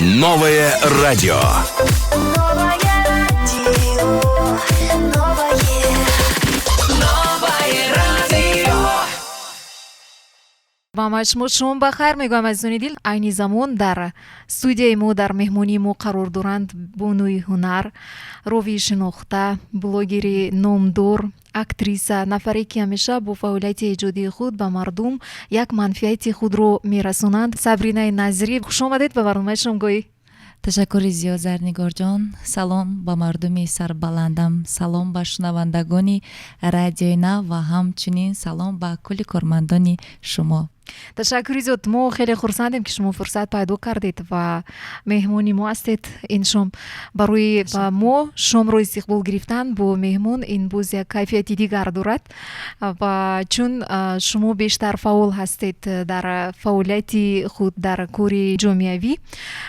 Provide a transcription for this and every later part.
Новое радио. Новое радио, новое, Новое радио. Ба ҳамаи шумо шом ба хайр мегӯям, азизони дил. Айни замон дар студияи мо, дар меҳмонии мо қарор доранд бонуи ҳунар, ровии шинохта, блогери номдор, актриса, нафаре, ки ҳамеша бо фаъолияти эҷодии худ ба мардум як манфиати худро мерасонанд, Сабринаи Назирӣ. Хушомадед ба барномаи «Шомгоҳӣ». Ташаккури зиёд, Зарнигорҷон. Салом ба мардуми сарбаландам, салом ба шунавандагони Радиои Нав ва ҳамчунин салом ба кулли кормандони шумо. Ташаккури зиёд. Мо хеле хурсандем, ки шумо фурсат пайдо кардед ва меҳмони мо ҳастед ин шом. Барои ба мо шомро истиқбол гирифтан бо меҳмон ин боз як кайфияти дигар дорад. Ва чун шумо бештар фаъол ҳастед дар фаъолияти худ, дар кори ҷомеавӣ,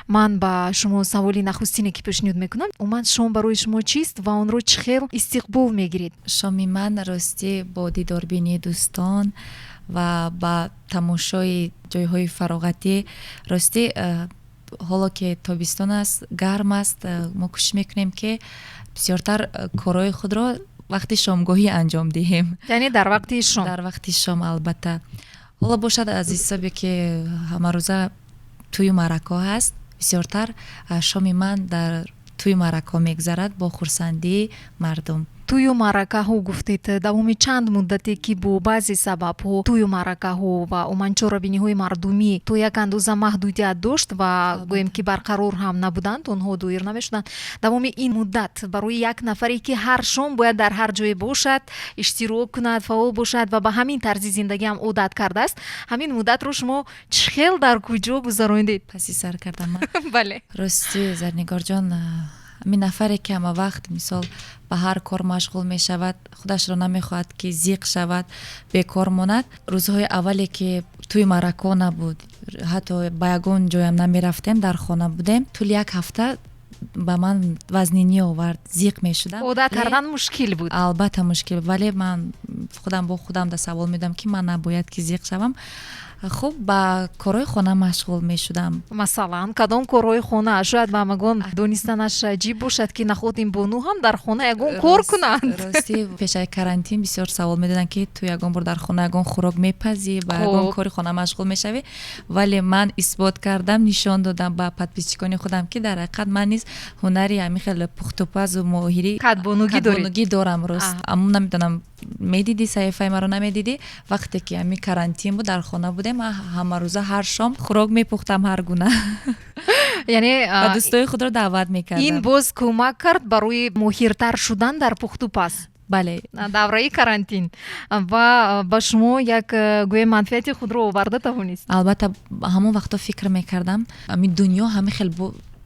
ман ба шумо саволи нахустине, ки пешниҳод мекунам: умуман шом барои шумо чист ва онро чӣ хел истиқбол мегиред? Шоми ман, ростӣ, бо дидорбинии дӯстон ва ба тамошои ҷойҳои фароғатӣ. Ростӣ, ҳоло ки тобистон аст, гарм аст, мо кӯшиш мекунем, ки бисёртар корҳои худро вақти шомгоҳӣ анҷом диҳем. Яъне дар вақти шом. Дар вақти шом, албатта. Ҳоло бошад, аз ҳисобе ки ҳамарӯза тӯю маъракаҳо ҳаст, бисёртар шоми ман дар тӯю маъракаҳо мегузарад бо хурсандии мардум. Тӯю маъракаҳо гуфтед. Давоми чанд муддате, ки бо баъзе сабабҳо тӯю маъракаҳо ва умуман чорабиниҳои мардумӣ то як андоза маҳдудият дошт ва гӯем, ки барқарор ҳам набуданд, онҳо доир намешуданд, давоми ин муддат барои як нафаре, ки ҳар шом бояд дар ҳар ҷое бошад, иштирок кунад, фаъол бошад ва ба ҳамин тарзи зиндагӣ ҳам одат кардааст, ҳамин муддатро шумо чӣ хел, дар куҷо гузарондед? Паси сар кардам? Бале. Ростӣ, Зарнигорҷон, ҳамин нафаре, ки ҳама вақт, мисол, ба ҳар кор машғул мешавад, худашро намехоҳад, ки зиқ шавад, бекор монад. Рӯзҳои аввале, ки тӯи маъракаҳо набуд, ҳатто ба ягон ҷоям намерафтем, дар хона будем, тӯли як ҳафта ба ман вазнинӣ овард, зиқ мешудам. Одат кардан мушкил буд. Албатта, мушкил, вале ман худам бо худам да савол медодам, ки ман набояд ки зиқ шавам. Хуб, ба корҳои хона машғул мешудам. Масалан, кадом корҳои хона? Шояд ба ҳамагон донистанаш аҷиб бошад, ки наход ин бону ҳам дар хона ягон кор кунанд. Ростӣ, пешаи карантин бисёр савол медоданд, ки ту ягон бор дар хона ягон хӯрок мепазӣ, ба ягон кори хона машғул мешавӣ? Вале ман исбот кардам, нишон додам ба подписчикони худам, ки дар ҳақиқат ман низ ҳунари ҳамин хел пухтупазу моҳирӣ Кадбонугӣ доред. Кадбонугӣ дорам, рост. Аммо намедонам, медидӣ саҳифаи маро, намедидӣ, вақте ки ҳамин карантин буд, дар хона будем, ман ҳамарӯза ҳар шом хӯрок мепухтам ҳар гуна Яъне ва дӯстои худро даъват мекардам. Ин боз кӯмак кард барои моҳиртар шудан дар пухтупаз. Бале. Давраи карантин ва ба шумо як, гӯем, манфиати худро оварда тавонист. Албатта, ҳамон вақто фикр мекардам, ҳамин дунё ҳамин хел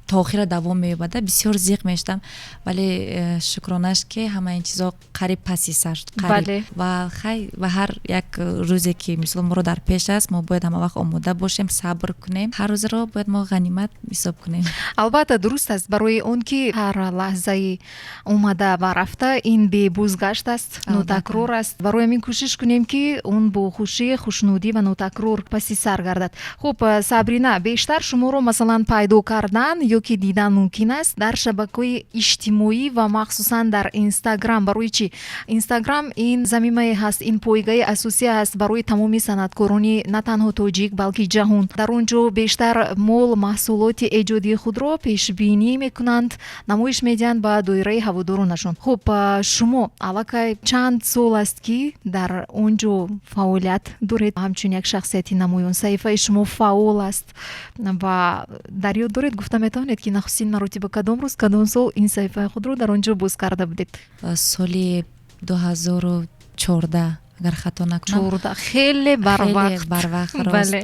то охира давом меёбада, бисёр зиқ мешудам, вале шукронаш, ки ҳама ин чизо қариб паси сар қариб. Ва хай, ва ҳар як рӯзе, ки, мисол, моро дар пеш аст, мо бояд ҳама вақт омода бошем, сабр кунем, ҳар рӯзро бояд мо ғанимат ҳисоб кунем. Албатта, дуруст аст, барои он ки ҳар лаҳзаи омада ва рафта ин бебозгашт аст, нотакрор аст. Барои ҳамин кӯшиш кунем, ки он бо хушӣ, хушнудӣ ва нотакрор паси сар гардад. Хуб, Сабрина, бештар шуморо, масалан, пайдо кардан ё ки дидан мумкин аст дар шабакаҳои иҷтимоӣ ва махсусан дар Инстаграм. Барои чӣ? Инстаграм ин замимае ҳаст, ин пойгаи асосӣ ҳаст барои тамоми санъаткорони на танҳо тоҷик, балки ҷаҳон. Дар он ҷо бештар мол, маҳсулоти эҷодии худро пешбинӣ мекунанд, намоиш медиҳанд ба доираи ҳаводоронашон. Хуб, шумо аллакай чанд сол аст, ки дар он ҷо фаъолият доред ҳамчун як шахсияти намоён, саҳифаи шумо фаъол аст. Ва дар ёд доред, гуфта метавонед, ки нахустин маротиба кадом рӯз, кадом сол ин саҳифаи худро дар он ҷо боз карда будед? Соли 2014, агар хато накунам. 14, хеле барвақт. Хеле барвақт, рост.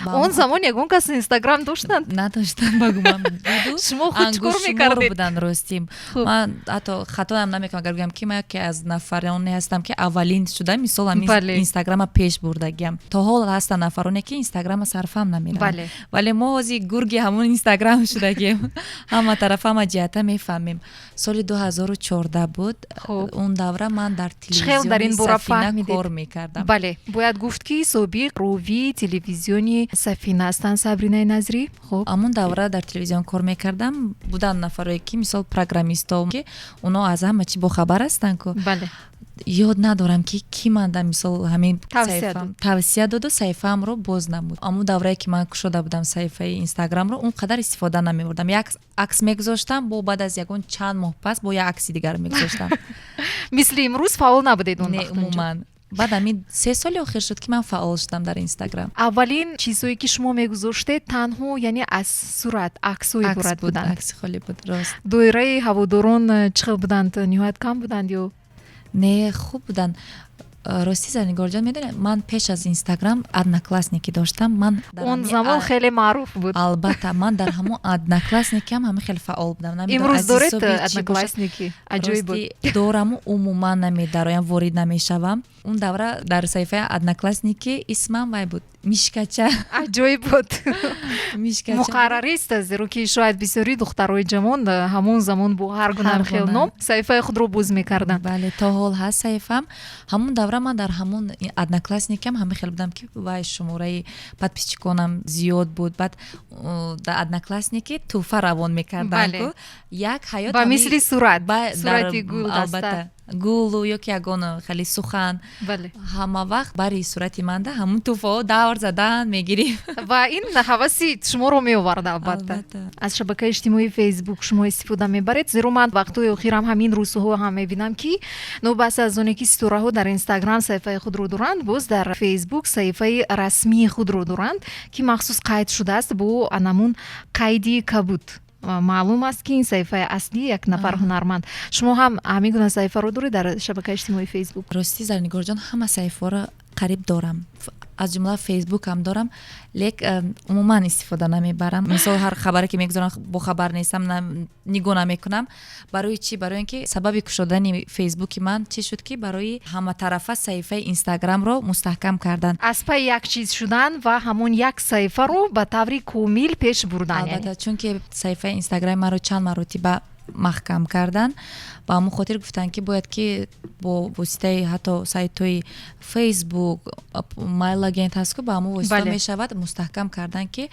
Он замон ягон кас Инстаграм доштанд? Надоштанд, ба гумон. Шумо худ чӣ кор мекардед? Буданд, ростӣ. Ман ҳатто хатоам намекунам, агар гӯям, ки ман яке аз нафароне ҳастам, ки аввалин шуда, мисол, ҳамин Инстаграма пеш бурдагиам. То ҳол ҳастанд нафароне, ки Инстаграма сарфам намераванд, вале мо ҳозир гурги ҳамон Инстаграм шудагем, ҳама тараф, ҳама ҷиҳата мефаҳмем. Соли 2014 буд. Он давра ман дар телевизиони Сафина кор Мекардам. Бале, бояд гуфт, ки собиқ ровии телевизиони Сафина ҳастанд Сабринаи Назрӣ. Хуб. Ҳамун давра дар телевизион кор мекардам. Буданд нафарое, ки мисол программистҳо, ки оно аз ҳама чӣ бохабар ҳастанд ку. Ёд надорам, ки кӣ манда мисол ҳамин тавсия доду, саҳифаамро боз намуд. Ҳамун даврае, ки ман кушода будам саҳифаи Инстаграмро, он қадар истифода намебурдам. Як акс мегузоштам, бо баъд аз ягон чанд моҳ пас бо як акси дигар мегузоштам. Мисли имрӯз фаъол набудед он? Не, умуман. Баъд ҳамин 3 соли охир шуд, ки ман фаъол шудам дар Инстаграм. Аввалин чизҳое, ки шумо мегузоштед, танҳо яъне аз сурат, аксҳо иборат буданд? Акси холӣ буд, рост. Доираи ҳаводорон чӣ хел буданд? Ниҳоят кам буданд ё? Не, хуб буданд. Ростӣ, Зарнигорҷон, медонед, ман пеш аз Инстаграм Одноклассники доштам ман. Он замон хеле маъруф буд. Албатта, ман дар ҳамон Одноклассникиам ҳама хеле фаъол будам. Имрӯз доред Одноклассники? Аҷоиб буд. Дораму умуман намедароям, ворид намешавам. Он давра дар саҳифаи Одноклассники исмам вай буд, Мишкача. Аҷоиб буд. Муқаррарист, зеро ки шояд бисёри духтарои ҷавон ҳамон замон бо ҳар гуна хел ном саҳифаи худро боз мекарданд. Бале, то ҳол ҳаст саҳифаам. Ҳамон давра ман дар ҳамон Одноклассникиам ҳама хел будам, ки вай шумораи подписчиконам зиёд буд. Баъд дар Одноклассники тӯҳфа равон мекарданд як ҳаёт. Ба мисли сурат, сурати гул. Албатта, гулу ё ки ягон хеле сухан. Ҳама вақт бари сурати манда ҳамун тӯҳфаҳо давр задан мегирифт. Ва ин ҳаваси шуморо меовард, албатта. Аз шабакаи иҷтимоии Фейсбук шумо истифода мебаред? Зеро ман вақтҳои охирам, ҳамин рӯзҳо ҳам мебинам, ки новобаста аз оне ки ситораҳо дар Инстаграм саҳифаи худро доранд, боз дар Фейсбук саҳифаи расмии худро доранд, ки махсус қайд шудааст бо анамун қайди кабуд. Маълум аст, ки ин саҳифаи аслии як нафар ҳунарманд. Шумо ҳам ҳамин гуна саҳифаро доред дар шабакаи иҷтимоии Фейсбук? Ростӣ, Зарнигорҷон, ҳама саҳифаҳоро қариб дорам, аз ҷумла Фейсбукам дорам, лек умуман истифода намебарам. Мисол, ҳар хабаре, ки мегузорам, бохабар нестам, нигоҳ намекунам. Барои чӣ? Барои ин ки сабаби кушодани Фейсбуки ман чӣ шуд, ки барои ҳаматарафа саҳифаи Инстаграмро мустаҳкам кардан. Аз пай як чиз шудан ва ҳамон як саҳифаро ба таври комил пеш бурдан. Албатта, чунки саҳифаи Инстаграми маро чанд маротиба маҳкам кардан, ба ҳамон хотир гуфтанд, ки бояд ки бо воситаи ҳатто сайтҳои Фейсбук, Майлагент ҳаст ку, ба ҳамон восита мешавад мустаҳкам кардан, ки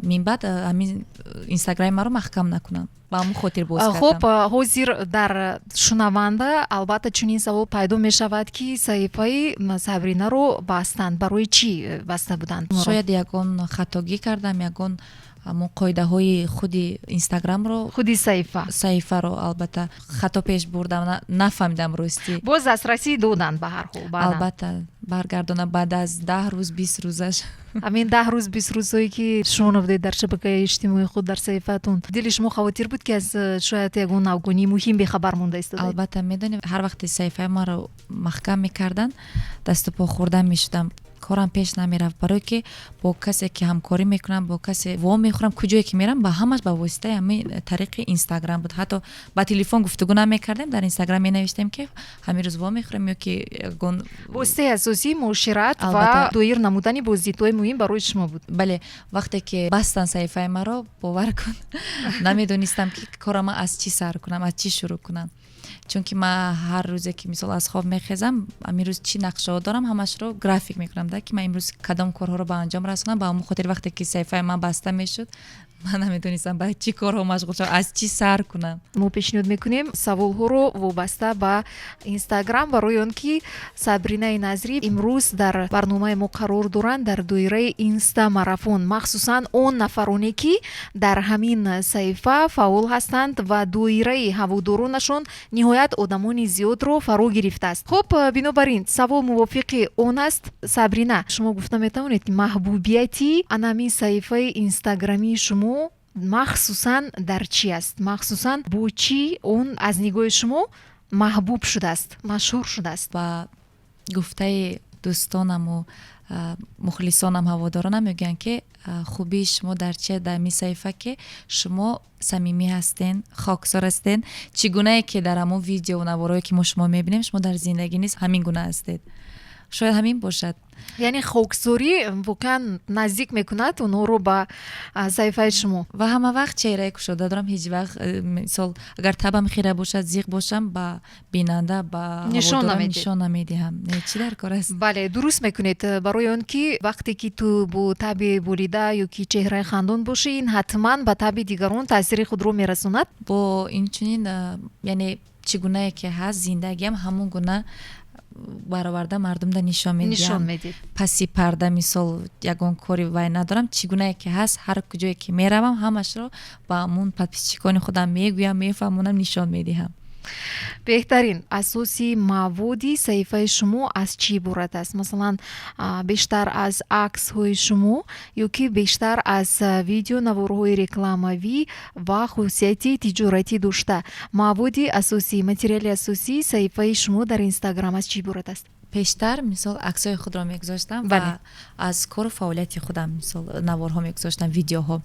минбаъд ҳамин Инстаграми маро маҳкам накунанд. Ба ҳамон хотир боз кардам. Хуб, ҳозир дар шунаванда албатта чунин савол пайдо мешавад, ки саҳифаи Сабринаро бастанд, барои чӣ баста буданд? Шояд ягон хатогӣ кардам, ягон ҳамон қоидаҳои худи Инстаграмро. Худи саҳифа. Саҳифаро, албатта, хато пеш бурдам, нафаҳмидам, ростӣ. Боз дастрасӣ доданд ба ҳар ҳол? Албатта, баргардона баъд аз 10 рӯз, 20 рӯзаш. Ҳамин 10 рӯз, 20 рӯзҳое, ки шумо набудед дар шабакаи иҷтимоии худ, дар саҳифаатон, дили шумо хавотир буд, ки аз шояд ягон навгонии муҳим бехабар монда истодаед? Албатта, медонем, ҳар вақте саҳифаи маро маҳкам мекарданд, дасту по хӯрдан мешудам, корам пеш намерафт, барое ки бо касе ки ҳамкорӣ мекунам, бо касе во мехӯрам, куҷое ки мерам, ба ҳамаш ба воситаи ҳамин тариқи Инстаграм буд. Ҳатто ба телефон гуфтугӯ намекардем, дар Инстаграм менавиштем, ки ҳамин рӯз во мехӯрем ё ки ягон. Воситаи асосии муошират ва доир намудани боздидҳои муҳим барои шумо буд. Бале, вақте ки бастан саҳифаи маро, бовар кун, намедонистам, ки корама аз чӣ сар кунам, аз чӣ шурӯъ кунам, чунки ман ҳар рӯзе, ки мисол аз хоб мехезам, ҳамин рӯз чӣ нақшаҳо дорам, ҳамашро график мекунам да, ки ман имрӯз кадом корҳоро ба анҷом расонам. Ба ҳамон хотир вақте ки саҳифаи ман баста мешуд, ман намедонистам ба чӣ корҳо машғул шавам, аз чӣ сар кунам. Мо пешниҳод мекунем саволҳоро вобаста ба Инстаграм, барои он ки Сабринаи Назрӣ имрӯз дар барномаи мо қарор доранд дар доираи инстамарафон, махсусан он нафароне, ки дар ҳамин саҳифа фаъол ҳастанд ва доираи ҳаводоронашон ниҳоят одамони зиёдро фаро гирифтааст. Хуб, бинобар ин савол мувофиқи он аст: Сабрина, шумо гуфта метавонед, ки маҳбубияти анамин саҳифаи инстаграмии шумо махсусан дар чӣ аст, махсусан бо чӣ он аз нигоҳи шумо маҳбуб шудааст, машҳур шудааст? Ба гуфтаи дӯстонаму мухлисонам, ҳаводоронам мегӯянд, ки хубии шумо дар чи, дар ҳамин саҳифа, ки шумо самимӣ ҳастен, хоксор ҳастен, чӣ гунае ки дар ҳамон видео наворое, ки мо шумо мебинем, шумо дар зиндагӣ низ ҳамин гуна ҳастед. Шояд ҳамин бошад. Яъне хоксорӣ воқеан наздик мекунад онҳоро ба саҳифаи шумо. Ва ҳама вақт чеҳраи кушода дорам. Ҳеҷ вақт, мисол, агар табам хира бошад, зиқ бошам, ба бинанда, ба нишон ҳаводорам намедиҳед. Нишон намедиҳам. Не, чӣ дар кор аст? Бале, дуруст мекунед, барои он ки вақте ки ту бо таби болида ё ки чеҳраи хандон бошӣ, ин ҳатман ба таби дигарон таъсири худро мерасонад. Бо инчунин, яъне чӣ гунае ки ҳаст зиндагиам, ҳамон гуна бароварда мардумда нишон нишон медиҳам. Медиҳед. Паси парда, мисол, ягон кори вай надорам. Чӣ гунае ки ҳаст, ҳар куҷое ки меравам, ҳамашро ба ҳамун подписчикони худам мегӯям, мефаҳмонам, нишон медиҳам. Беҳтарин. Асоси маводи саҳифаи шумо аз чӣ иборат аст? Масалан, бештар аз аксҳои шумо ё ки бештар аз видео наворҳои рекламавӣ ва хусусияти тиҷоратӣ дошта? Маводи асосӣ, материали асосии саҳифаи шумо дар Инстаграм аз чӣ иборат аст? Пештар, мисол, аксҳои худро мегузоштам ва аз кору фаъолияти худам, мисол, наворҳо мегузоштам, видеоҳо.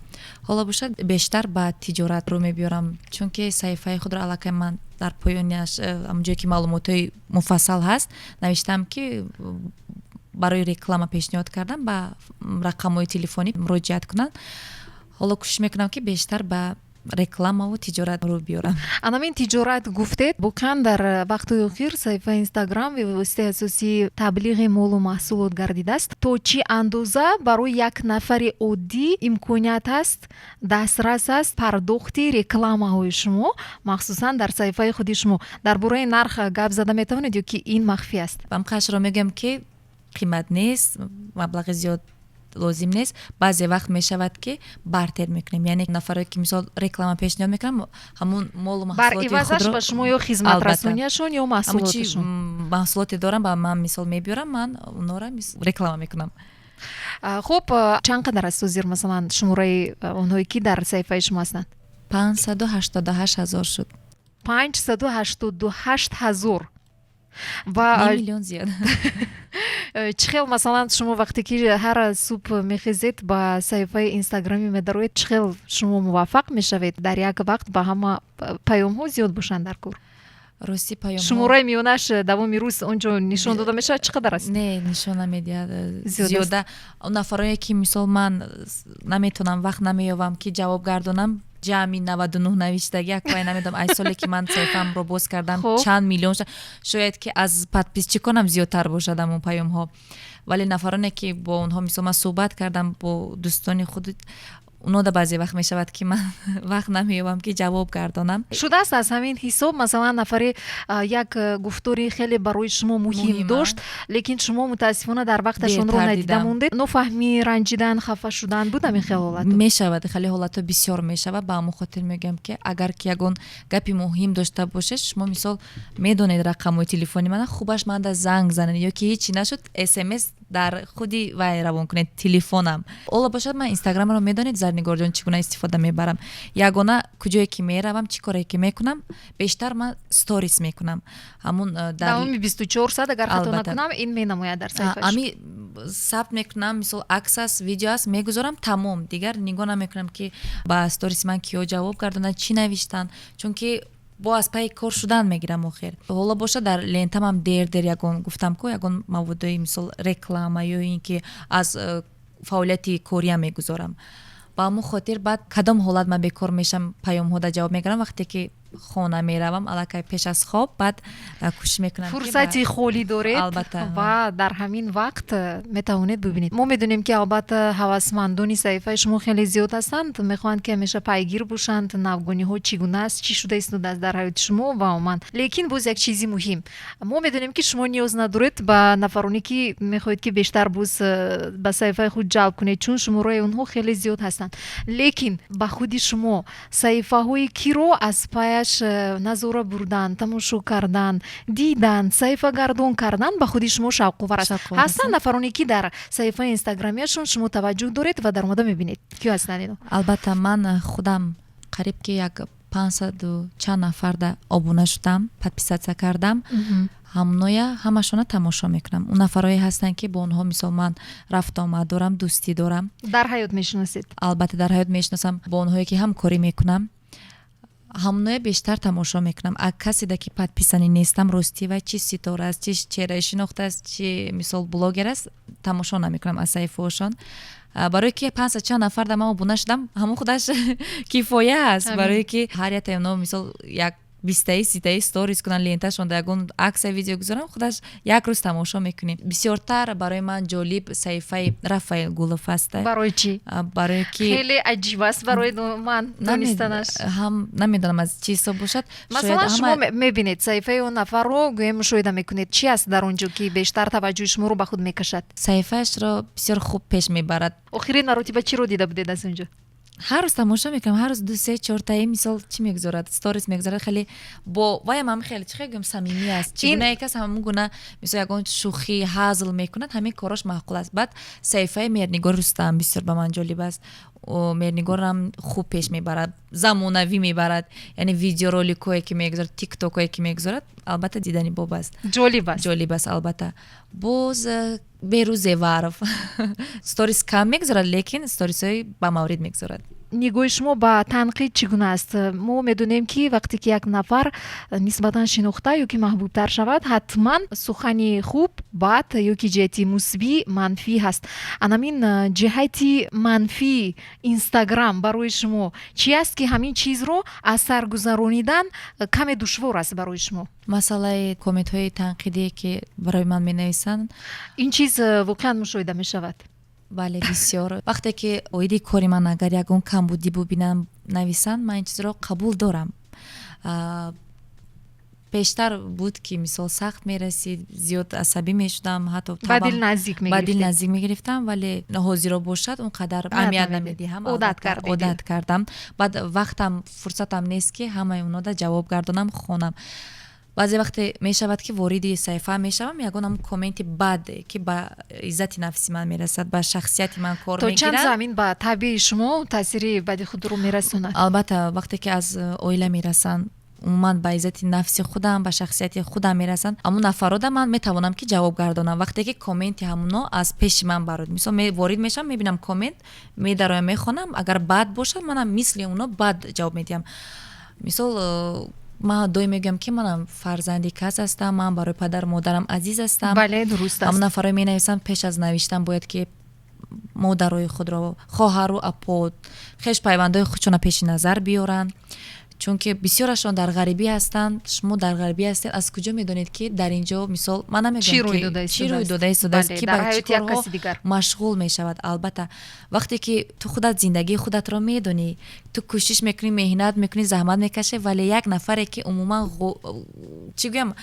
Ҳоло бошад, бештар ба тиҷорат рӯ мебиёрам, чунки саҳифаи худро аллакай ман дар поёнаш, ҳамон ҷое ки маълумотҳои муфассал ҳаст, навиштам, ки барои реклама пешниҳод кардам, ба рақамҳои телефонӣ муроҷиат кунанд. Ҳоло кӯшиш мекунам, ки бештар ба рекламаву тиҷорат рӯ биёрам. Анамин тиҷорат гуфтед, воқеан дар вақтҳои охир саҳифаи Инстаграм воситаи асосии таблиғи молу маҳсулот гардидааст. То чӣ андоза барои як нафари оддӣ имконият аст, дастрас аст пардохти рекламаҳои шумо, махсусан дар саҳифаи худи шумо? Дар бораи нарх гап зада метавонед ё ки ин махфӣ аст? Ба ҳамқашро мегӯям, ки қимат нест, маблағи зиёд лозим нест. Баъзе вақт мешавад, ки бартер мекунем, яъне нафаре ки, мисол, реклама пешниҳод мекунам, ҳамун молу бар маҳсулоти ивазаш худро ба шумо ё хизматрасонияшон, ё ҳамун чи маҳсулоташон. Маҳсулоте дорам, ба ман, мисол, мебиёрам, ман онора реклама мекунам. Хуб, чанд қадар аст ҳозир, масалан, шумораи онҳое ки дар саҳифаи шумо ҳастанд? 588 ҳазор шуд. 588 ҳазор ва Ним миллион зиёд. Чӣ хел, масалан, шумо вақте ки ҳар субҳ мехезед, ба саҳифаи инстаграмӣ медароед, чӣ хел шумо муваффақ мешавед дар як вақт ба ҳама паёмҳо зиёд бошанд дар кор? Рости, паёмҳо Шумораи миёнаш давоми рӯз он ҷо нишон дода мешавад, чӣ қадар аст? Не, нишон намедиҳад. Зиёд аст. Зиёда он нафарое ки, мисол, ман наметавонам, вақт намеёбам, ки ҷавоб гардонам. Ҷамъи 99 навиштагӣ аквай намедонам, ай соле ки ман саҳифаамро боз кардам, чанд миллион шояд ки аз подписчиконам зиёдтар бошад ҳамон паёмҳо. Вале нафароне ки бо онҳо, мисол, ман суҳбат кардам, бо дӯстони худ, онода баъзе вақт мешавад, ки ман вақт намеёбам, ки ҷавоб гардонам. Шудааст аз ҳамин ҳисоб, масалан, нафаре як гуфтори хеле барои шумо муҳим Муҳима. дошт, лекин шумо мутаассифона дар вақташ онро Дертар надида дидам. мондед, нофаҳмӣ, ранҷидан, хафа шудан буд ҳамин хел ҳолатҳо? Мешавад, хеле ҳолатҳо бисёр мешавад. Ба ҳамон хотир мегӯям, ки агар ки ягон гапи муҳим дошта бошед, шумо, мисол, медонед рақамҳои телефони мана, хубаш манда занг занед ё ки ҳечи нашуд, смс дар худи вай равон кунед телефонам. Ҳоло бошад, ман Инстаграмро, медонед, Зарнигорҷон, чӣ гуна истифода мебарам? Ягона куҷое ки меравам, чӣ коре ки мекунам, бештар ман сторис мекунам, ҳамун дар Давоми 24 соат, агар хато Албатта. накунам, ин менамояд дар саҳифаи шумо. Ами сабт мекунам, мисол, акс аст, видео аст, мегузорам, тамом. Дигар нигоҳ намекунам, ки ба сториси ман киё ҷавоб гардонанд, чӣ навиштанд, чунки бо аз пайи кор шудан мегирам. Охир ҳоло бошад, дар лентамам дер дер ягон, гуфтам ку, ягон маводои, мисол, реклама ё ин ки аз фаъолияти кориам мегузорам. Ба ҳамон хотир баъд кадом ҳолат ман бекор мешам, паёмҳода ҷавоб мегардам? Вақте ки хона меравам, аллакай пеш аз хоб, баъд кӯшиш мекунам, ки Фурсати холӣ доред Албатта. ва дар ҳамин вақт метавонед бибинед. Мо медонем, ки албатта ҳавасмандони саҳифаи шумо хеле зиёд ҳастанд, мехоҳанд, ки ҳамеша пайгир бошанд, навгониҳо чӣ гуна аст, чӣ шуда истодааст дар ҳаёти шумо ва умуман. Лекин боз як чизи муҳим: мо медонем, ки шумо ниёз надоред ба нафароне ки мехоҳед, ки бештар боз ба саҳифаи худ ҷалб кунед, чун шумораи онҳо хеле зиёд ҳастанд. Лекин ба худи шумо саҳифаҳои киро аз паяш назора бурдан, тамошо кардан, дидан, саҳифагардон кардан ба худи шумо шавқовар аст? Шавқовар Ҳастанд нафароне, ки дар саҳифаи инстаграмияшон шумо таваҷҷӯҳ доред ва даромада мебинед, кӣ ҳастанд ино? Албатта, ман худам қариб ки як пансаду чанд нафарда обуна шудам, подписаться кардам. Ҳамноя ҳамашона тамошо мекунам. Он нафарое ҳастанд, ки бо онҳо, мисол, ман рафтуомад дорам, дӯстӣ дорам. Дар ҳаёт мешиносед? Албатта, дар ҳаёт мешиносам, бо онҳое ки ҳамкорӣ мекунам. Ҳамоное бештар тамошо мекунам. А каседа ки подписанный нестам, ростӣ, вай чи ситора аст, чи чеҳраи шинохта аст, чи, мисол, блогер аст, тамошо намекунам аз саҳифаҳошон, барое ки пансад чанд нафар да ман обуна шудам, ҳамон худаш кифоя аст, барое ки ҳар яктаи оно, мисол, як бистаи, ситаи сторис кунанд, ленташон да ягон акса, видео гузорам, худаш як рӯз тамошо мекунем. Бисёртар барои ман ҷолиб саҳифаи Рафаэл Гулов аст. Барои чӣ? Барое ки хеле аҷиб аст барои ман донистанаш. Ҳам намедонам, аз чӣ ҳисоб бошад. Масалан, шумо мебинед саҳифаи он нафарро, гӯем, мушоҳида мекунед, чӣ аст дар он ҷо, ки бештар таваҷҷӯҳи шуморо ба худ мекашад? Саҳифаашро бисёр хуб пеш мебарад. Охирин маротиба чиро дида будед аз он ҷо? Ҳар рӯз тамошо мекунам, ҳар рӯз ду, се, чортаи, мисол, чӣ мегузорад, сторис мегузорад. Хеле бо ваям ҳам хеле, чӣ хел гӯям, самимӣ аст. Чӣ гуна кас, ҳамон гуна, мисол, ягон шӯхӣ, ҳазл мекунад, ҳамин корош маъқул аст. Баъд саҳифаи Меҳрнигор Рустам бисёр ба ман ҷолиб аст. Меҳрнигорам хуб пеш мебарад, замонавӣ мебарад, яъне видеороликҳое ки мегузорад, тиктокҳое ки мегузорад, албатта, дидани боб аст. Ҷолиб аст. Ҷолиб аст, албатта. Боз Беҳрӯз Зеваров сторис кам мегузорад, лекин сторисҳои ба маврид мегузорад. Нигоҳи шумо ба танқид чӣ гуна аст? Мо медонем, ки вақте ки як нафар нисбатан шинохта ё ки маҳбубтар шавад, ҳатман сухани хуб, бад ё ки ҷиҳати мусбӣ, манфӣ ҳаст. Анамин ҷиҳати манфии Инстаграм барои шумо чӣ аст, ки ҳамин чизро аз сар гузаронидан каме душвор аст барои шумо? Масъалаи комментҳои танқидие, ки барои ман менависанд. Ин чиз воқеан мушоҳида мешавад? Бале, бисёр. Вақте ки оиди кори ман агар ягон камбудӣ бубинам, нависанд, ман ин чизро қабул дорам. Пештар буд, ки, мисол, сахт мерасид, зиёд асабӣ мешудам, ҳатто ба дил наздик. Ба дил наздик мегирифтам, вале ҳозиро бошад, он қадар аҳамият намедиҳам. Одат кардед. Одат кардам. Баъд вақтам, фурсатам нест, ки ҳамаи онода ҷавоб гардонам, хонам. Баъзе вақте мешавад, ки вориди саҳифа мешавам, ягон комменти бад, ки ба иззати нафси ман мерасад, ба шахсияти ман кор То чанд замин ба табии шумо таъсири бади худро мерасонад? Албатта, вақте ки аз оила мерасанд, умуман ба иззати нафси худам, ба шахсияти худам мерасанд, ҳамун нафарода ман метавонам, ки ҷавоб гардонам, вақте ки комменти ҳамуно аз пеши ман барояд. Мисол, ворид мешавам, мебинам коммент, медароям, мехонам, агар бад бошад, манам мисли оно бад ҷавоб медиҳам. Мисол, ман доим мегӯям, ки манам фарзанди кас ҳастам, ман барои падару модарам азиз ҳастам. Бале, дуруст аст. Ҳамун нафарое менависанд, пеш аз навиштан бояд, ки модарои худро, хоҳару апо, хеш пайвандои худшона пеши назар биёранд, чунки бисёрашон дар ғарибӣ ҳастанд. Шумо дар ғарибӣ ҳастед, аз куҷо медонед, ки дар ин ҷо, мисол, ман намегӯям, чӣ рӯй дода истодааст, ки ба чӣ корҳо машғул мешавад. Албатта, вақте ки ту худат зиндагии худатро медонӣ, ту кӯшиш мекунӣ, меҳнат мекунӣ, заҳмат мекашӣ, вале як нафаре, ки умуман, чӣ гӯям,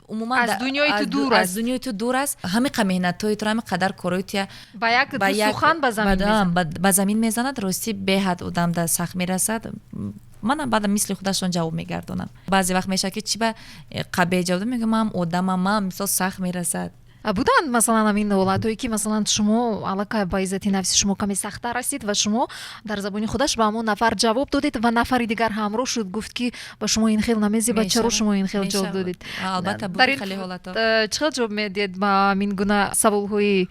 умуман аз дунёи ту дур аст, аз дунёи ту дур аст, ҳамин қа меҳнатҳои туро, ҳамин қадар корҳои туя ба як сухан ба замин мезанад, ростӣ, беҳад одам да сахт мерасад. Манам баъдам мисли худашон ҷавоб мегардонам. Баъзе вақт мешавад, ки чӣ ба қабеҳ ҷавоб мегӯям, манам одамам, ман, мисол, сахт мерасад. Буданд, масалан, ҳамин ҳолатҳое, ки, масалан, шумо аллакай ба иззати нафси шумо каме сахттар расид ва шумо дар забони худаш ба ҳамон нафар ҷавоб додед ва нафари дигар ҳамроҳ шуд, гуфт, ки ба шумо ин хел намезебад, чаро шумо ин хел ҷавоб додед? Албатта, буд хеле ҳолатҳо. Чӣ хел ҷавоб медиҳед ба ҳамин гуна саволҳои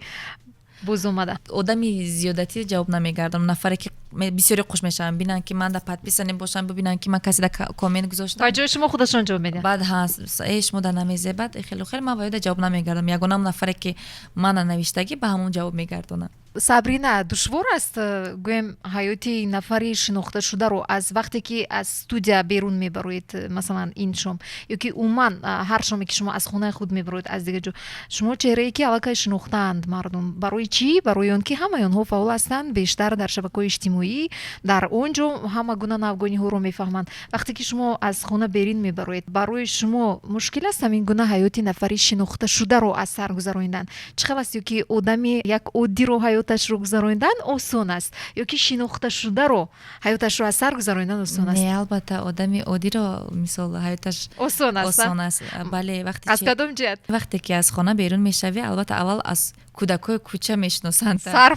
бозомада? Одами зиёдатӣ ҷавоб намегардонам. Нафаре, ки бисёре хуш мешаванд, бинанд, ки ман да подписанный бошам, бибинанд, ки ман касе да коммент гузоштам. Ба ҷои шумо худашон ҷавоб медиҳанд. Баъд э, шумо да намезебад, хелу хел. Ман ба ёда ҷавоб намегардонам. Ягонам нафаре, ки мана навиштагӣ, ба ҳамон ҷавоб мегардонам. Сабрина, душвор аст, гӯем, ҳаёти нафари шинохташударо аз вақте ки аз студия берун мебароед, масалан, ин шом ё ки умуман ҳар шоме, ки шумо аз хонаи худ мебароед, аз дигар ҷо, шумо чеҳрае, ки аллакай шинохтаанд мардум. Барои чӣ? Барои он ки ҳамаи онҳо фаъол ҳастанд бештар дар шабакаҳои иҷтимоӣ, дар он ҷо ҳама гуна навгониҳоро мефаҳманд. Вақте ки шумо аз хона берин мебароед, барои шумо мушкил аст ҳамин гуна ҳаёти нафари шинохташударо аз сар гузаронидан? Чӣ хел аст? Ё ки одами як оддиро ҳаёташро гузаронидан осон аст, ё ки шинохташударо ҳаёташро аз сар гузаронидан осон аст? Не, албатта, одами оддиро, мисол, ҳаёташ осон аст. Осон аст, бале. Вақте аз кадом ҷиҳат? Вақте ки аз хона берун мешавӣ, албатта, аввал аз кӯдакҳои кӯча мешиносанд. Сар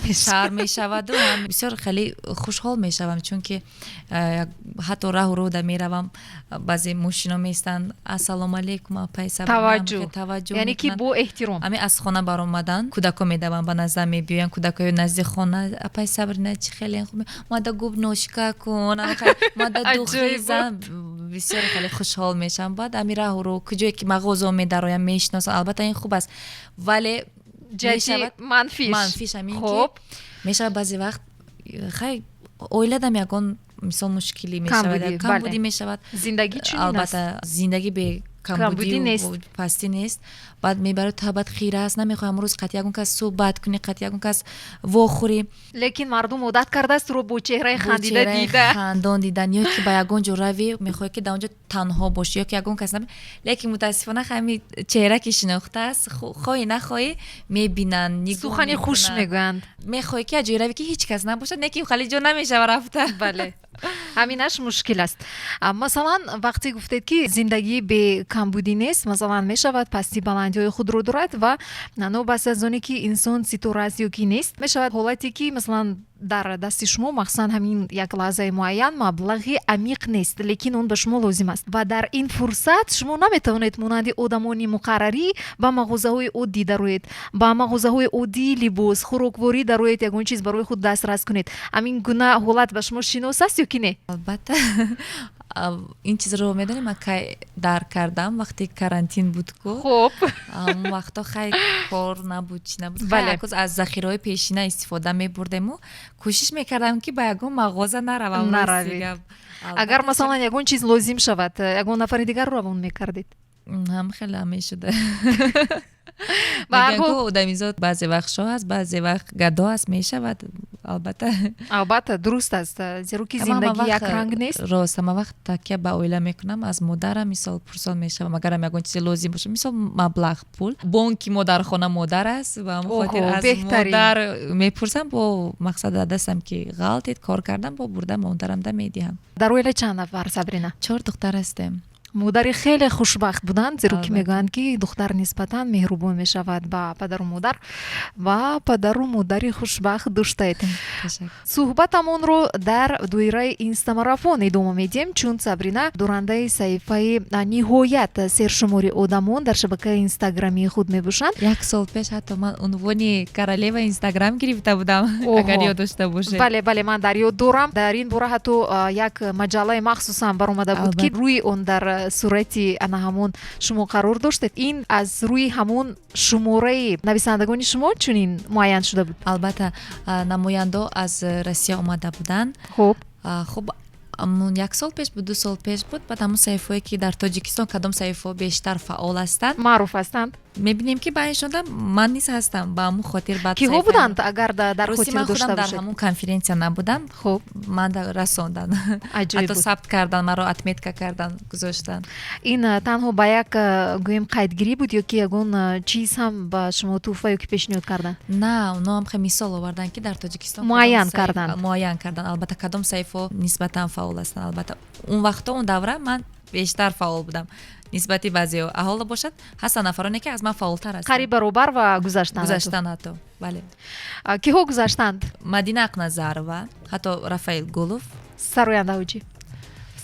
мешаваду бисёр хеле хушҳол мешавам, чунки ҳатто раҳу роҳда меравам, баъзе мошино меистанд: «Ассалому алайкум, апай». Таваҷҷӯҳ, яъне ки бо эҳтиром. Ами аз хона баромадан, кӯдакҳо медаванд, ба наздам мебиёянд, кӯдакҳои назди хона: «Апай Сабрина, чӣ хеле мада губношка кун, мада духи зан». Бисёр хеле хушҳол мешавам. Баъд ами раҳуру куҷое ки мағозао медароям, мешиносам. Албатта, ин хуб аст, вале ҷиҳати манфиш? Манфиш ҳамин ки мешавад, баъзе вақт, хай, оиладам ягон, мисол, мушкилӣ мешавад, камбудӣ мешавад. Зиндагӣ чунин. Албатта, зиндагӣ бе камбудӣ пастӣ нест. Баъд мебарад, табат хира аст, намехоҳӣ ҳамрӯз қати ягон кас суҳбат кунӣ, қати ягон кас вохӯрӣ. Лекин мардум одат кардааст туро бо чеҳраи хандида дида. Хандон дидан, ё ки ба ягон ҷо равӣ, мехоҳӣ, ки дар он ҷо танҳо бошӣ ё ки ягон кас, лекин мутаассифона ҳами чеҳра ки шинохтааст, хоҳӣ нахоҳӣ, мебинанд. Сухани хуш мегӯянд. Мехоҳӣ, ки аз ҷое равӣ, ки ҳеҷ кас набошад, не ки хали ҷо намешава рафта. Бале, ҳаминаш мушкил аст. Масалан, вақте гуфтед, ки зиндагӣ бе камбудӣ нест, масалан, мешавад, пасти баландиҳои худро дорад ва новобаста аз оне ки инсон ситора аст ё ки нест, мешавад ҳолате, ки, масалан, дар дасти шумо махсусан ҳамин як лаҳзаи муайян маблағи амиқ нест, лекин он ба шумо лозим аст ва дар ин фурсат шумо наметавонед монанди одамони муқаррарӣ ба мағозаҳои оддӣ дароед, ба мағозаҳои оддии либос, хӯрокворӣ дароед, ягон чиз барои худ дастрас кунед. Ҳамин гуна ҳолат ба шумо шинос аст ё ки не? Албатта, ин чизро медонем, ман кай дарк кардам? Вақте карантин буд ку. Ҳамон вақто, хай, кор набуд, чӣ набуд, аз захираҳои пешина истифода мебурдему кӯшиш мекардам, ки ба ягон мағоза наравам. Наравед. Агар, масалан, ягон чиз лозим шавад, ягон нафари дигарро равон мекардед? Ҳам хеле мешуда. Мегӯянд, одамизод баъзе вақт шоҳ аст, баъзе вақт гадо аст. Мешавад, албатта. Албатта, дуруст аст, зеро ки зиндагӣ якранг нест. Рост, ҳама вақт такя ба оила мекунам, аз модарам, мисол, пурсон мешавам, агарам ягон чизе лозим бошад, мисол, маблағ, пул. Бонки мо дар хона модар аст ва ҳамон хотир аз модар мепурсам. Бо мақсад дар дастам ки ғалтид, кор кардам, бо бурда модарамда медиҳам. Дар оила чанд нафар, Сабрина? Чор духтар ҳастем. Модари хеле хушбахт буданд, зеро ки мегӯянд, ки духтар нисбатан меҳрубон мешавад ба падару модар, ва падару модари хушбахт доштаед. Суҳбатамонро дар доираи инстамарафон идома медиҳем, чун Сабрина дорандаи саҳифаи ниҳоят сершумори одамон дар шабакаи инстаграмии худ мебошанд. Як сол пеш ҳатто ман унвони королева Инстаграм гирифта будам, агар ёд дошта бошед. Бале, ман дар ёд дорам. Дар ин бора ҳатто як маҷаллаи махсусам баромада буд, ки рӯи он дар сурати ана ҳамон шумо қарор доштед. Ин аз рӯи ҳамон шумораи нависандагони шумо чунин муайян шуда буд? Албатта, намояндао аз Россия омада буданд. Хуб, як сол пеш буд, 2 сол пеш буд. Баъд ҳамон саҳифаое, ки дар Тоҷикистон кадом саҳифаҳо бештар фаъол ҳастанд, маъруф ҳастанд, мебинем, ки байншонда ман низ ҳастам. Ба ҳамон хотир баъд Киҳо буданд, агар дар хотир дошта дар ҳамон конференсия набудам. Ман расондан, ҳатто сабт кардан, маро отметка кардан, гузоштан. Ин танҳо ба як, гӯем, қайдгирӣ буд ё ки ягон чиз ҳам ба шумо тӯҳфа ё ки пешниҳод карданд? На, оно ҳам хеле мисол оварданд, ки дар Тоҷикистон муайян карданд. Муайян карданд, албатта, кадом саҳифаҳо нисбатан фаъол ҳастанд. Албатта, он вақтҳо, он давра ман бештар фаъол будам нисбати баъзеҳо. Ҳоло бошад, ҳастанд нафароне, ки аз ман фаъолтар ҳастанд. Қариб баробар ва гузаштанд. Гузаштанд ҳатто, бале. Киҳо гузаштанд? Мадина Ақназарова, ҳатто Рафаил Гулов. Сарояндаҳо чӣ?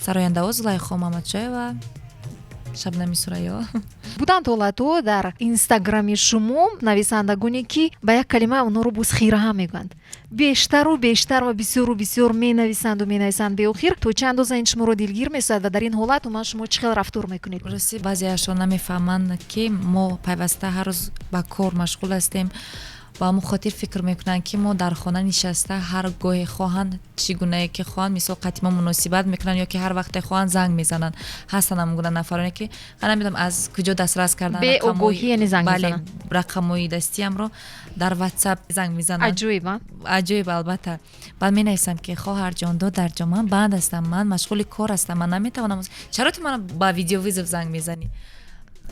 Сарояндаҳо Зулайхо Мамадшоева, Шабнами Сурайё. Буданд ҳолатҳо дар инстаграми шумо, нависандагоне, ки ба як калима онҳоро боз хираҳам мегӯянд, бештару бештар ва бисёру бисёр менависанду менависанд беохир. То чӣ андоза ин шуморо дилгир месозад ва дар ин ҳолат умуман шумо чӣ хел рафтор мекунед? Рости, баъзеашон намефаҳманд, ки мо пайваста ҳар рӯз ба кор машғул ҳастем. Ба ҳамон хотир фикр мекунанд, ки мо дар хона нишаста, ҳар гоҳе хоҳанд, чӣ гунае ки хоҳанд, мисол, қати мо муносибат мекунанд ё ки ҳар вақте хоҳанд, занг мезананд. Ҳастанд ҳамон гуна нафароне, ки намедонам, аз куҷо дастрас кардан. Беогоҳӣ, яъне, занг мезананд? Рақамҳои дастиамро дар Ватсап занг мезананд. Аҷоиб. Аҷоиб, албатта. Баъд менависам, ки хоҳарҷон, додарҷон, ман банд ҳастам, ман машғули кор ҳастам, ман наметавонам. Чаро ту мана ба видеовызов занг мезанӣ?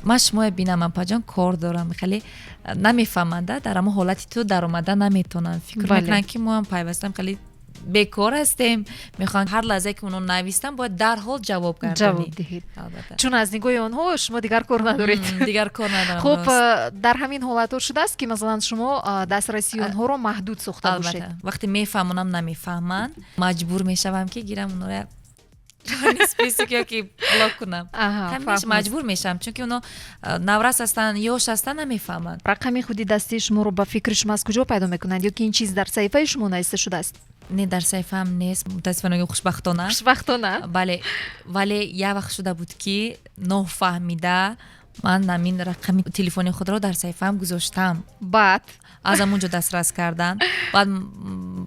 Ман шумоя бинам, апаҷон, кор дорам. Хеле намефаҳманда, дар ҳамон ҳолати ту даромада наметавонанд. Фикр мекунанд, ки мо ҳам пайвастам хеле бекор ҳастем, мехоҳанд ҳар лаҳзае, ки онҳо навистанд, бояд дарҳол ҷавоб гардонӣ. Ҷавоб диҳед, чун аз нигоҳи онҳо шумо дигар кор надоред. Дигар кор надорам. Хуб, дар ҳамин ҳолатҳо шудааст, ки, масалан, шумо дастрасии онҳоро маҳдуд сохта бошед? Вақте мефаҳмонам, намефаҳманд, маҷбур мешавам, ки гирам онҳоро. Чёрный список ёки блок кунам. Маҷбур мешавам, чунки оно наврас ҳастанд, ёш ҳастанд, намефаҳманд. Рақами худи дастии шуморо, ба фикри шумо, аз куҷо пайдо мекунанд ё ки ин чиз дар саҳифаи шумо нависта шудааст? Не, дар саҳифаам нест, мутаассифона, хушбахтона. Хушбахтона. Бале, вале як вақт шуда буд, ки нофаҳмида ман ҳамин рақами телефони худро дар саҳифаам гузоштам. Баъд? Аз ҳамон ҷо дастрас кардан. Баъд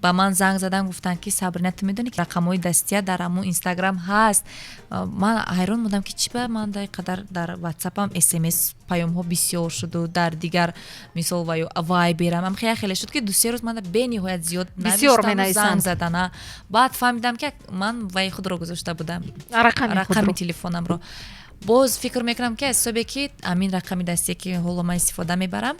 ба ман занг задан, гуфтанд, ки Сабрина, ту медонӣ, ки рақамҳои дастия дар ҳамон Инстаграм ҳаст. Ман ҳайрон будам, ки чӣ ба ман дар қадар дар Ватсапам СМС паёмҳо бисёр шуду дар дигар, мисол, ваю Вайберам ам хеле хеле шуд, ки 2-се рӯз ман бениҳоят зиёд занг задан. Баъд фаҳмидам, ки ман ваи худро гузошта будам, рақами телефонамро. Боз фикр мекунам, ки аз ҳисобе ки ҳамин рақами дастие, ки ҳоло ман истифода мебарам,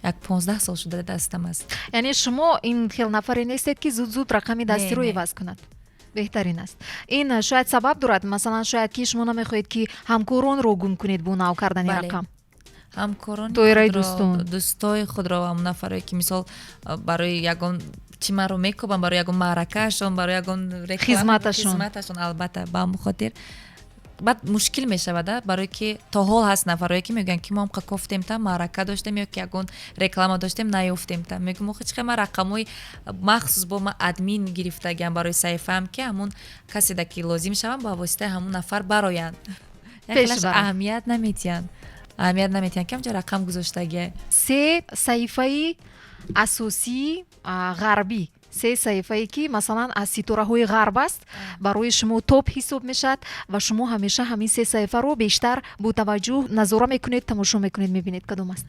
як 15 сол шуда дастам аст. Яъне шумо ин хел нафаре нестед, ки зуд зуд рақами дастиро иваз кунад. Беҳтарин аст. Ин шояд сабаб дорад, масалан, шояд ки шумо намехоҳед, ки ҳамкоронро гум кунед бо нав кардани рақам. Ҳамкорон, доираи дӯстон. Дӯстои худро, ҳамон нафаре, ки, мисол, барои ягон чӣ маро мекобам, барои ягон маъракаашон, барои ягон хизматашон. Хизматашон, албатта. Ба ҳамон хотир баъд мушкил мешавад, барое ки то ҳол ҳаст нафарое, ки мегӯянд, ки мо ҳам кофтем, та маърака доштем ё ки ягон реклама доштем, наёфтем. Та мегӯм, охи чӣ, ман рақамҳои махсус бо ман админ гирифтагиам барои саҳифаам, ки ҳамун каседа ки лозим шавам, ба воситаи ҳамун нафар бароянд. Аҳамият наметиҳанд, аҳамият наметиҳанд, ки ҳамҷо рақам гузоштагия. Се саҳифаи асосии ғарбӣ, се саҳифае, ки, масалан, аз ситораҳои ғарб аст, барои шумо топ ҳисоб мешавад ва шумо ҳамеша ҳамин се саҳифаро бештар бо таваҷҷӯҳ назора мекунед, тамошо мекунед, мебинед, кадом аст?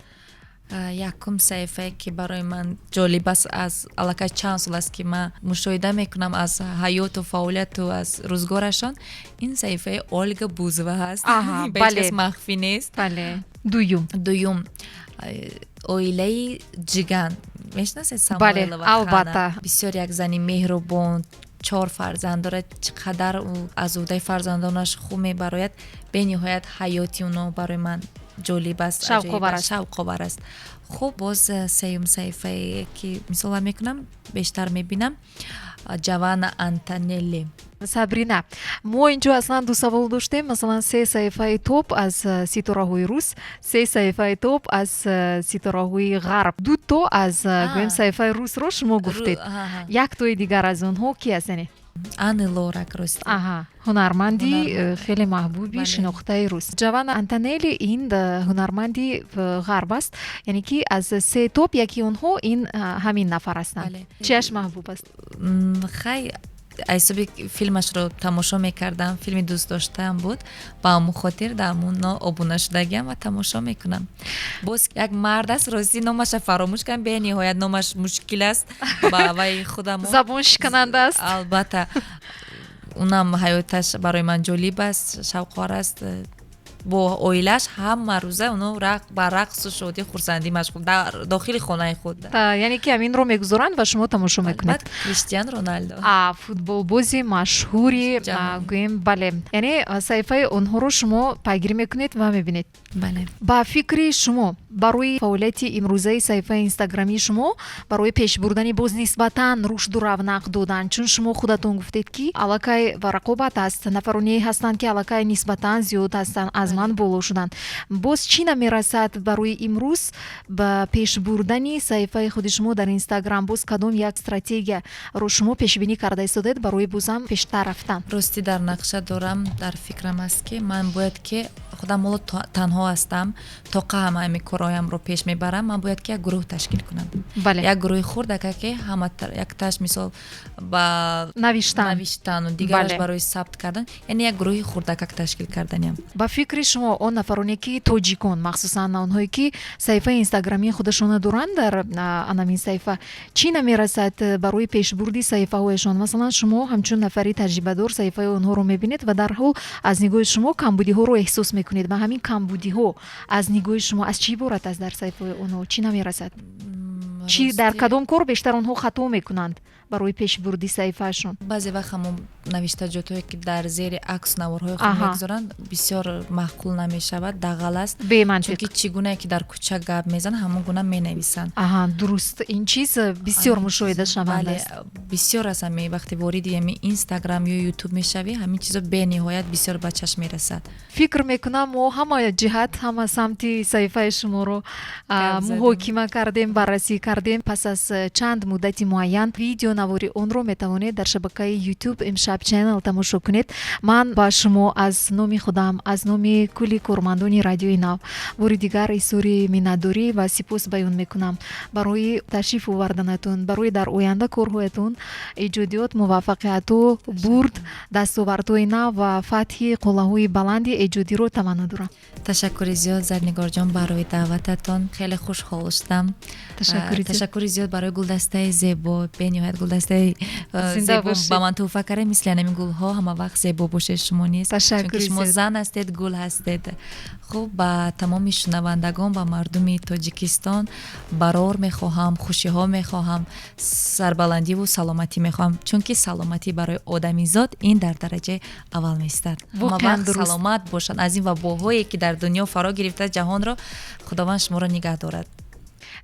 Якум саҳифае, ки барои ман ҷолиб аст, аз аллакай чанд сол аст, ки ман мушоҳида мекунам аз ҳаёту фаъолияту аз рӯзгорашон, ин саҳифаи Ольга Бузова ҳаст, ба ҳеҷ кас махфӣ нест. Бале, дуюм? Дуюм, оилаи Ҷиган, мешинасед? Самойлова. Албатта. Бисёр як зани меҳрубон, чор фарзанд дорад. Чӣ қадар ӯ аз уҳдаи фарзандонаш хуб мебарояд, бениҳоят ҳаёти оно барои ман ҷолиб аст, шавқовар аст. Хуб, боз сеюм саҳифае, ки мисол мекунам, бештар мебинам, Ҷованна Антонелли. Сабрина, мо инҷо аслан ду савол доштем. Масалан, се саҳифаи топ аз ситораҳои рус, се саҳифаи топ аз ситораҳои ғарб. Дуто аз, гӯем, саҳифаи русро шумо гуфтед, яктои дигар аз онҳо ки аст, яъне? Ани Лорак, рости. Аҳа, ҳунарманди хеле маҳбуби, шинохтаи рус. Ҷованна Антонелли ин ҳунарманди ғарб аст, яъне ки аз се топ яки онҳо ин ҳамин нафар ҳастанд. Чиаш маҳбуб аст? Хай, ҳисоби филмашро тамошо мекардам, филми дӯстдоштаам буд, ба ҳамон хотир дар ҳамоно обуна шудагиам ва тамошо мекунам. Боз як мард аст, ростӣ, номаша фаромӯш кардам, бениҳоят номаш мушкил аст ба вай худам. Забоншикананда аст. Албатта, унам ҳаёташ барои ман ҷолиб аст, шавқовар аст. Бо оилааш ҳама рӯза оно ба рақсу шодӣ, хурсандӣ машғул дар дохили хонаи худ. Яъне ки ҳаминро мегузоранд ва шумо тамошо мекунед. Криштиан Роналдо. Футболбози машҳури, гӯем, бале. Яъне саҳифаи онҳоро шумо пайгирӣ мекунед ва мебинед. Бале. Ба фикри шумо, барои фаъолияти имрӯзаи саҳифаи инстаграмии шумо, барои пеш бурдани, боз нисбатан рушду равнақ додан, чун шумо худатон гуфтед, ки аллакай ва рақобат аст, нафароне ҳастанд, ки аллакай нисбатан зиёд ҳастанд, аз ман боло шуданд, боз чӣ намерасад барои имрӯз ба пеш бурдани саҳифаи худи шумо дар Инстаграм? Боз кадом як стратегияро шумо пешбинӣ карда истодед барои бозам пештар рафтан? Ростӣ, дар нақша дорам, дар фикрам аст, ки ман бояд ки худам ҳоло танҳо ҳастам, тоқа ҳама ҳами корҳоямро пеш мебарам. Ман бояд ки як гурӯҳ ташкил кунам, як гурӯҳи хурдака, ки ҳама якташ, мисол, ба навиштан. Навиштану дигараш барои сабт кардан, яъне як гурӯҳи хурдакак ташкил карданиам. Ба фикри шумо, он нафароне, ки тоҷикон, махсусан онҳое, ки саҳифаи инстаграмии худашонро доранд, дар анамин саҳифа чӣ намерасад барои пешбурди саҳифаҳояшон? Масалан, шумо ҳамчун нафари таҷрибадор саҳифаи онҳоро мебинед ва дарҳол аз нигоҳи шумо камбудиҳоро эҳсос мекунед. Ва ҳамин камбудиҳо аз нигоҳи шумо аз чӣ иборат аст? Дар саҳифаҳои онҳо чӣ намерасад, чӣ, дар кадом кор бештар онҳо хато мекунанд? Барои пешбурди саҳифаашон. Баъзе вақт ҳамон навиштаҷотҳое, ки дар зери аксу наворҳои худ мегузоранд, бисёр маъқул намешавад, дағал аст. Бемантиқ. Чунки чӣ гунае ки дар кӯча гап мезананд, ҳамон гуна менависанд. Аҳа, дуруст, ин чиз бисёр мушоҳидашаванда Бале, аст. бисёр аст. Ҳами вақте вориди ҳами Инстаграм ё Ютуб мешавӣ, ҳамин чизо бениҳоят бисёр ба чашм мерасад. Фикр мекунам, мо ҳама ҷиҳат, ҳама самти саҳифаи шуморо Гап задем. муҳокима кардем, баррасӣ кардем. Пас аз чанд муддати муайян видеонавори онро метавонед дар шабакаи Ютуб Имшаб Channel тамошо кунед. Ман ба шумо аз номи худам, аз номи кулли кормандони Радиои Нав бори дигар изҳори миннатдорӣ ва сипос баён мекунам барои ташриф оварданатон. Барои дар оянда корҳоятон, эҷодиёт, муваффақияту бурд, дастовардҳои нав ва фатҳи қуллаҳои баланди эҷодиро таманно дорам. Ташаккури зиёд, Зарнигорҷон, барои даъвататон, хеле хушҳол шудам. Ташаккури зиёд. Ташаккури зиёд барои гулдастаи зебо, бениҳоят гулдастаи Зинда зебо бошед. ба ман тӯҳфа кардед. Мисли ҳамин гулҳо ҳама вақт зебо бошед шумо низ, Ташаккури чунки шумо зиёд. зан ҳастед, гул ҳастед. Хуб, ба тамоми шунавандагон, ба мардуми Тоҷикистон барор мехоҳам, хушиҳо мехоҳам, сарбаландиву саломатӣ мехоҳам, чунки саломатӣ барои одамизод ин дар дараҷаи аввал меистад. Ҳама Воқеан вақт дуруст. саломат бошанд. Аз ин вабоҳое, ки дар дунё фаро гирифта ҷаҳонро, Худованд шуморо нигаҳ дорад.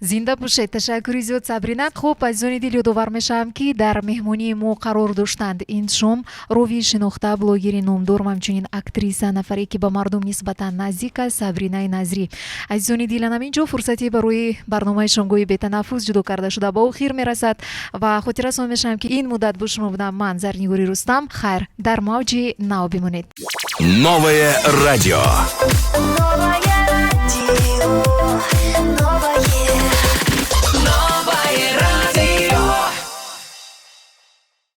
Зинда бошед, ташаккури зиёд, Сабрина. Хуб, азизони дил, ёдовар мешавам, ки дар меҳмонии мо қарор доштанд ин шом ровии шинохта, блогери номдор ва ҳамчунин актриса, нафаре ки ба мардум нисбатан наздик аст, Сабринаи Назрӣ. Азизони дил, ҳамин ҷо фурсате барои барномаи шомгоҳи бетанаффус ҷудо карда шуда ба охир мерасад ва хотиррасон мешавам, ки ин муддат бо шумо будам ман, Зарнигори Рустам. Хайр, дар мавҷи нав бимонед. Новое радио. Новое радио.